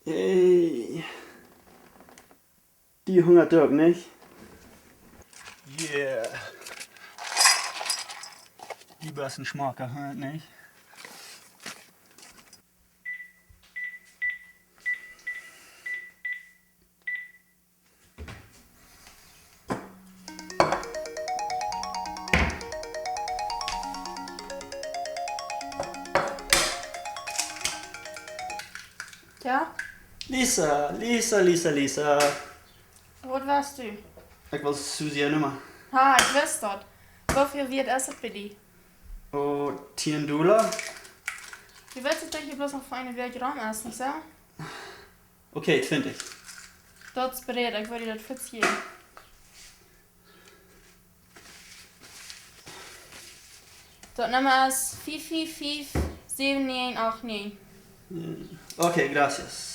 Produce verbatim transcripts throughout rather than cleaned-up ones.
Hey. Die hungat uk, nich? Yeah. Die best een schmocka Hunt, nich? Tja? Lisa, Lisa, Lisa, Lisa. Waut west du? Ekj well Susie äa Numma. Ha, ekj wist daut. Woo väl wieet es et bie die? Oh, tieen Dolla. Du weetst daut hee bloos noch fa eene Wäakj rom es, nich soo? Okay, twintich. Daut es bereit, ekj well die daut fuaz jäwen. Daut Numma es fief fief fief, säwen näajen acht näajen. Okay, gracias.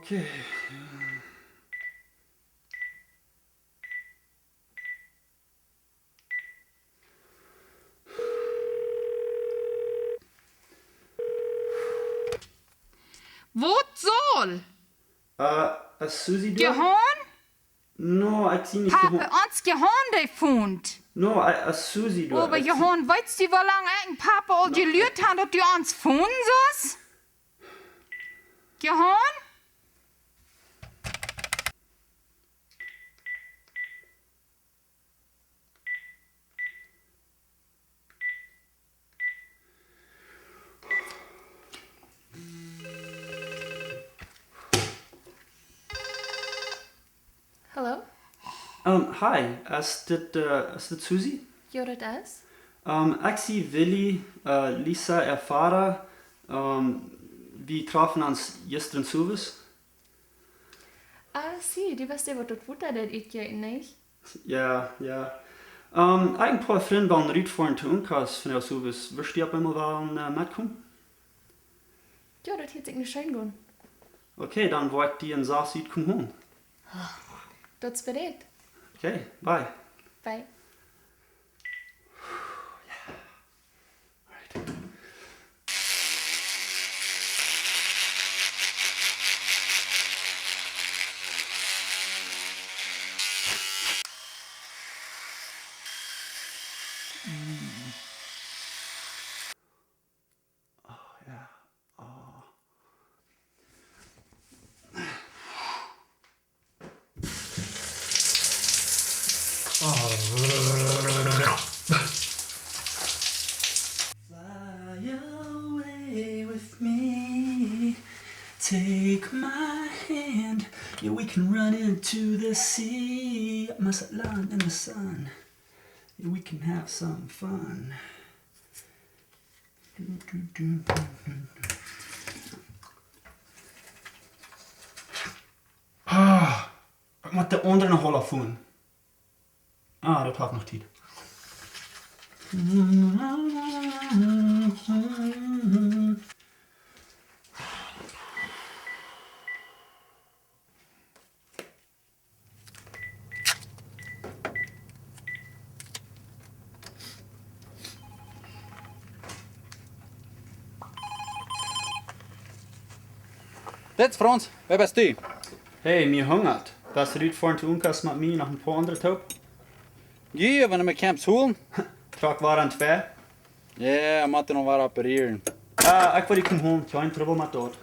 Okay. Waut saul? Äh, es Susie doa? Jehaun? No, ekj sie nich Papa, jehaun. Ons jehaun dee font. No, äh, es Susie doa? Oba ekj sie Jehaun, weetst du, woo lang ekj un Papa aul No, jeluat haben, daut du ons fonen sust? Jehaun? Hallo? Ähm, hi, es dit, äh, es dit Susie? Jo, daut es. Ähm, ekj sie Willy, äh, Lisa äa Vada. Ähm, wie troffen ons jistren Owes. Ah, sie, du best dee, waut daut Wota deed utjeeten, nich? Jo, jo. Ähm, ekj un een poa Frind wellen rutfoaren to Uncas vondoag Owes. Wurscht du opp eemol wellen, äh, metkomen? Jo, daut hieet sikj nu scheen aun. Okay, dan woa ekj die en sas utkomen holen. Daut es bereit. Okay, bye. Bye. Oh, yeah. Oh. Fly away with me. Take my hand. Yeah, we can run into the sea. Mazatlán in the sun. Yeah, we can have some fun. Ah, ekj mott de aundre noch aula fonen. Ah, daut haft noch Tiet. Dit es Frans, wäa best du? Hey, mie hungat. West du rutfoaren to Uncas met mie, noch een poa aundre toop? Jo, wan du mie kjemst holen. Truck wada aun twee. Jo, mott noch wada opperieren. Ah, ekj well die komen holen, kjeen Trubbel met daut.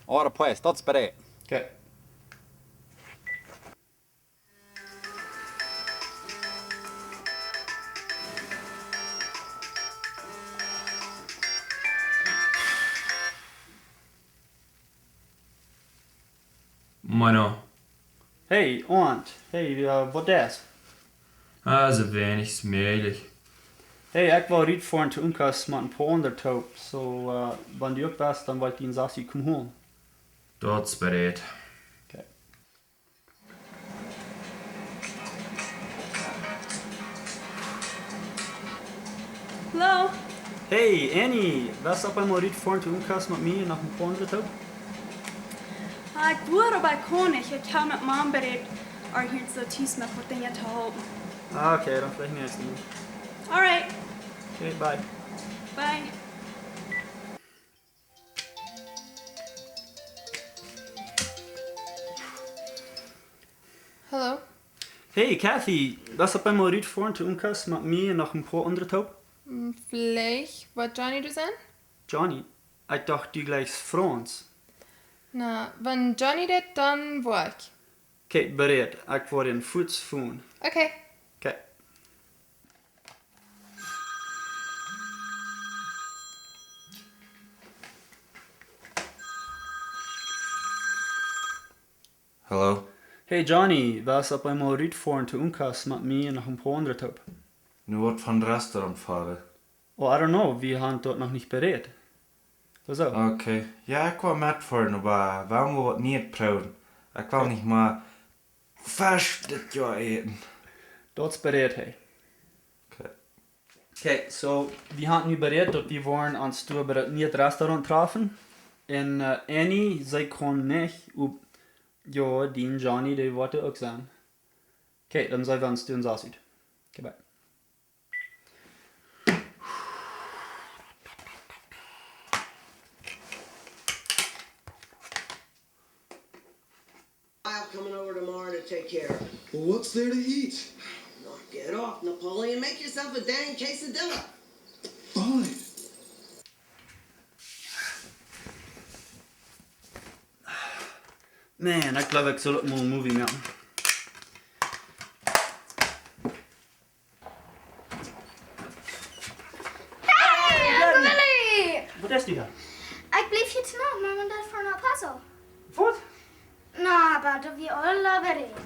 Ora pues, daut es bereit. Okay. Moin. Hey, Arnd. Hey, äh, waut es? Ah, soo weinich aus mäajlich. Hey, ekj well rutfoaren to Unkas met een poa aundre toop. Soo, äh, wan du uk best, dan well ekj die en Sassi komen holen. Daut es bereed. Okay. Hallo. Hey, Annie, west opp eemol rutfoaren to Unkas met mie un noch een poa aundre toop? Ah, ekj wull, oba ekj kaun nich. Ekj hab met Mom bereed, ar hia soo tus met waut Dinja to halpen. Ah, okay, dan veleicht näakjstet Mol. Alright. Okay, bye. Bye. Hallo? Hey, Kathy, west opp eemol rutfoaren to Unkas met mie un noch een poa aundre toop? Mm, veleicht. Woat Johnny doa sennen? Johnny? Ekj docht, du jlikjst Franz. Na, wan Johnny deit, dan woa ekj. Okay, bereed. Ekj woa am fuaz fonen. Okay. Okay. Hallo? Hey Johnny, west opp eemol rutfoaren to Unkas met mie un noch een poa aundre toop? Nu waut von Restaurant foaren? Oh, I don't know, wie haben daut noch nich bereed. Soo. Okay. Jo, ekj wull metfoaren, oba wie haben waut Nieet proowen. Ekj well nich mea Fesch dit Joa äten. Daut es bereed, hey. Okay. Okay, soo, wie haben nu bereed, daut wie woaren ons doa bie daut niee Restaurant träfen. Un, äh, Annie, see kaun nich, oba, jo, dien Johnny, dee woat doa uk sennen. Okay, dan seenen wie ons doa en Sassi. Okay, bye. I'm coming over tomorrow to take care of it. Well, what's there to eat? Knock it off, Napoleon. Make yourself a dang quesadilla. Fine. Man, ekj jleew, ekj saul uk mol een movie moaken. Hey, Unkel Willi! Waut es dit dan? Ekj bliew hia tonight, Mom un Dad foaren no El Paso. Waut? Na, oba daut wia aul bereed.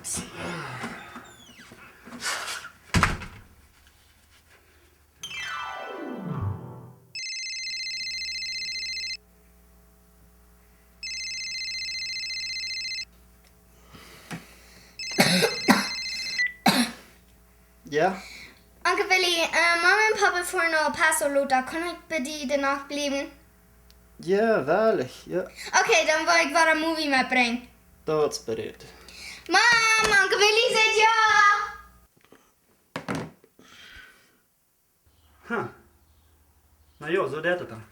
Jo? Unkel Willi, äh, Mama un Papa foaren no El Paso lota. Kaun ekj bie die de Nacht bliewen? Jo, woll ekj, jo. Okay, dan woa ekj wada een movie metbrinjen. Daut es bereed. Mom, Unkel Willi sajcht jo! Huh. Na jo, soo deit daut dan.